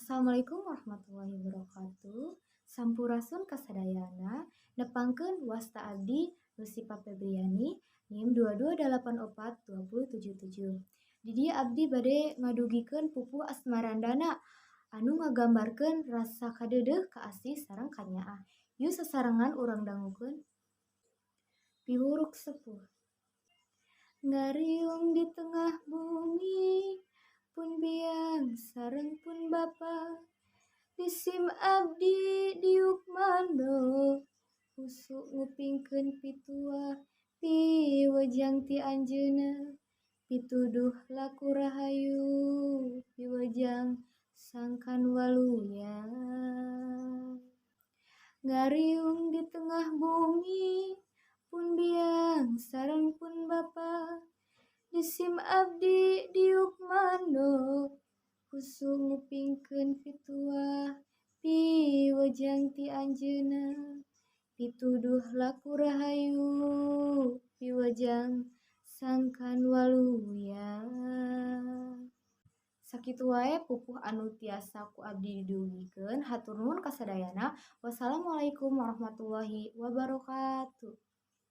Assalamualaikum warahmatullahi wabarakatuh. Sampurasun kasadayana. Nepangkeun, wasta abdi Lusipa Febriani, NIM 2284277. Di dieu abdi bade ngadugikeun pupuh Asmarandana anu ngagambarkeun rasa kadeudeuh, kaasih sareng kanyaah. Yuk, sasarengan urang dangukeun. Piwuruk Sepuh. Ngariung di tengah bumi, pun biang sareng pun bapa, Disim abdi diuk mando, Husu ngupingkeun pituah piwejang ti anjeunna, Pituduh laku rahayu piwejang sangkan waluya. Ngariung di tengah bumi, pun biang sareng pun bapa, Disim abdi diuk mando, Husu ngupingkeun pituah piwejang ti anjeunna, Pituduh laku rahayu piwejang sangkan waluya. Sakitu wae pupuh anu tiasa ku abdi didugikeun. Hatur nuhun kasadayana. Wassalamualaikum warahmatullahi wabarakatuh.